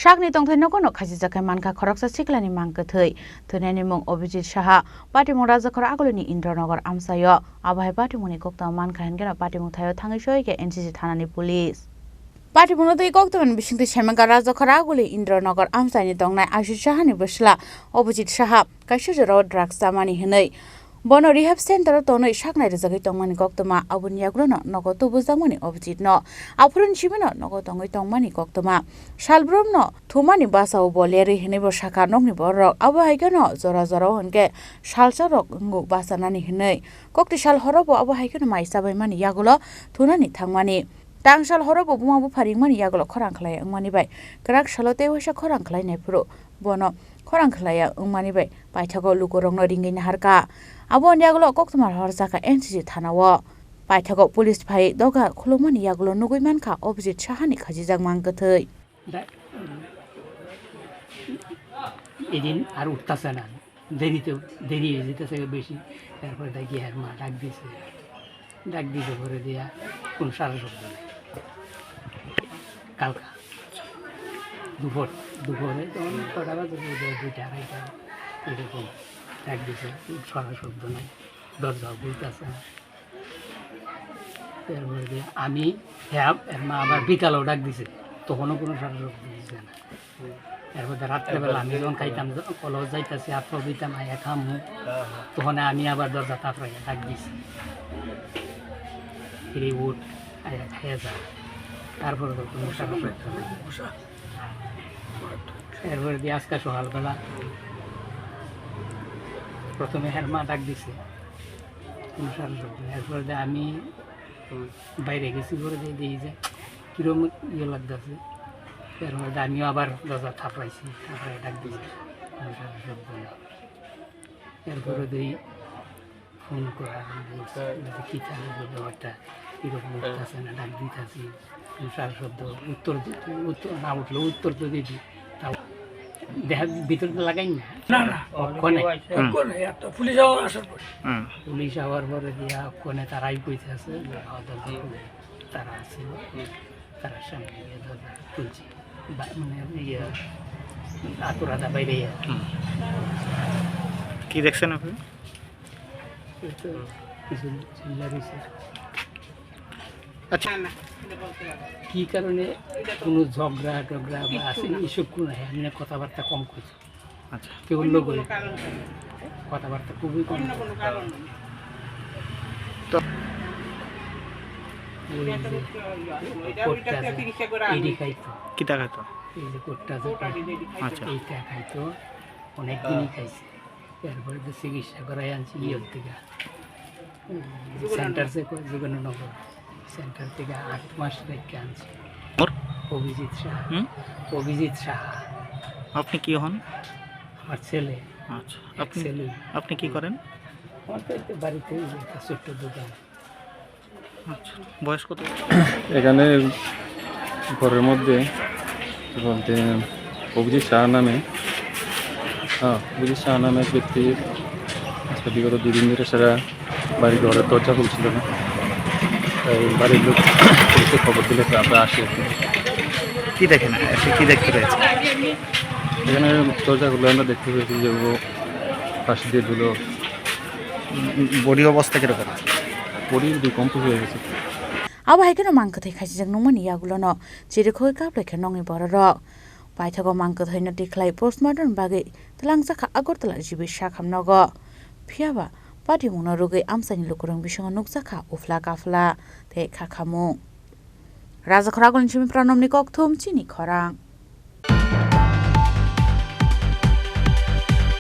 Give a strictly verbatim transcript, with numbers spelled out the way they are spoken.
Sakni tongthai nogo no khachijak khe mankha khoroksa siklani mang kwthwi. Thwinaini mung Abhijit Saha, patimung Rajakhor Agulini Indranagar amchaio. Abo hai patimungni koktwma mankha hinkhe no patimung thaio thangwi soi khe N C C thanani police. Patimungno twi koktwmani bisingtwi saimankha Rajakhor Aguli Indranagar amchaini tongnai Ashish Sahani bwsla Abhijit Saha kaisa jorao drugs chamani hinwi. Bono rehab center o tonwi saknai rwjagwi tongmani koktwma, aboni yagulono nogo tubujakmani Abhijitno. Aphuruni simi no nogo tongwi tongmani koktwma. Salbrumno thumani bwsao bo lerwi hinwi bo sakha nokni bororok. Abo hai kheno jora jorao hinkhe salsa rok wngo bachanani hinwi. Kokti sal horo bo abo hai kheno mai chabaimani yagulo thunani thangmani. Tangsal horo bo buma bupha ringmani yagulo khorang khlai wngmani bai kwrak salo tei waisa khorang khlai naiphuru bono khorang khlaiya wngmani bai paithago lukurokno ringwi naharkha. Aboni yagulo koktwma horjakha N C C thanao. Paithago police phai doga khulukmani yagulo nugwi mankha Abhijit Sahani khachijak mang kwthwi. Da-, এদিন আর উঠতাছে না, দেরিতে, দেরি হয়ে যেতেছে বেশি। তারপরে দেখি এর মা ডাক দিছে, ডাক দিতে পরে দিয়া কোনো সারা শব্দ নেই। কালকা দুপুর, দুপুরে তখন কটা বাজে? দুইটা, আড়াইটা এরকম ডাক দিছে, সারা শব্দ নাই, দরজাও খুলতেছে না। এরপরে যে আমি, হ্যাঁ, এর মা আবার বিকালেও ডাক দিছে, তখনও কোনো সারা শব্দ দিছে না। এরপরে রাত্রেবেলা আমি যখন খাইতাম, কলেজ যাইতাছি, আর তো দিতাম, আয়া খামু, তখন আমি আবার দরজা থাপড়াইয়া ডাক দিছি, "কিরে উঠ, আয়া খাইয়া যা।" তারপরে তো কোনো সারা শব্দ নাই। এরপরে দিয়ে আজকে সকালবেলা প্রথমে হের মা ডাক দিছে, কোনো সারা শব্দ নাই। এরপরে দিয়ে আমি বাইরে গেছি, ঘরে দিয়ে দিয়ে যে কিরম ইয়ে লাগতেছে। এর মধ্যে আমিও আবার দরজা থাপড়াইছি, থাপড়াই ডাক দিছি, কোনো সারা শব্দ নেই। এরপরে দিয়ে ফোন করা, বলছি, বলছি, "কি চালু করবো একটা, কিরকম উঠতেছে না, ডাক দিতেছি, কোনো সারা শব্দ, উত্তর দি-, উত্তর না উঠলে উত্তর তো দিবি।" তাও দেখা ভিতরে তো লাগাই না। না, না। অক্ষণে। হুম। অক্ষণে, এত পুলিশ আওয়ার আসার পরে। হুম। পুলিশ আওয়ার পরে দিয়া অক্ষণে তারাই কইতাছে যে, "হ্যাঁ, দরজা খুলে।" তারা আছিল, তারা সামনে গিয়ে দরজা খুলছে। বা-, মানে, ইয়ে, আতুর আদা বাইরে আর কি। হুম। কি দেখছেন আপনি? এই তো কিছু চিল্লা রয়েছে। আচ্ছা। কি কারণে কোনো ঝগড়া টগড়া বা আছে, এইসব কোনো নাই। আমি না কথাবার্তা কম করি। আচ্ছা। কেউ অন্য অন্য করে কোনো কারণ নেই। কথাবার্তা খুবই কম। অন্য কোনো কারণ নেই। তো ওই এটা তো যে একটা ইয়ে আছে, এটা কোটটা ওইটা আছে, তিরিশে করে আনি। এডি খাইতো। কিতা খাইতো? এই যে কোটটা আছে, কোটা দিয়ে এডি খাইতো। আচ্ছা। এইটা খাইতো, অনেক দিনই খাইছে। এরপরে তো চিকিৎসা করাই আনছি ইয়ের থেকে। সেন্টার যে কয়, যুগেন্দ্রনগর। সেন্টার থেকে আট মাস রেখে আনছি। ওর? অভিজিৎ সাহা। হুম? অভিজিৎ সাহা। আপনি কি হন? আমার ছেলে। আচ্ছা। এক আপনি, ছেলে। আপনি কি করেন? আমার তো এই তো বাড়িতে এই যে একটা ছোট্ট দোকান। আচ্ছা। বয়স কত? এখানে ঘরের মধ্যে বলতে অভিজিৎ সাহা নামে, হ্যাঁ, অভিজিৎ সাহা নামে এক ব্যক্তি আজকে বিগত দুই দিন ধরে সারা বাড়ি ঘরের দরজা খুলছিল না। তাই বাড়ির লোক পুলিশে খবর দিলে তো আমরা আসি আর কি। কি দেখেন? এসে কি দেখতে পেয়েছেন? এখানে দরজা খুলে আমরা দেখতে পেয়েছি যে ও ফাঁস দিয়ে ঝুলো। উম, বডি অবস্থা কিরকম আছে? বডি ডিকম্পোজ হয়ে গেছে। Abo hai kheno mang kwthwi khachijak nungmani yagulono chirikhogwi kaplai khe nongni bororok. Paithago mang kwthwino tikhlai postmortem bagwi twlangjakha Agartala G B sakham nogo. Phiyaba patimungno rwgwi amchaini lukurok bisingo nukjakha uphla kaphla tei khakhamung. Rajakhor Agulini simi Pranobni kokthum chini khorang.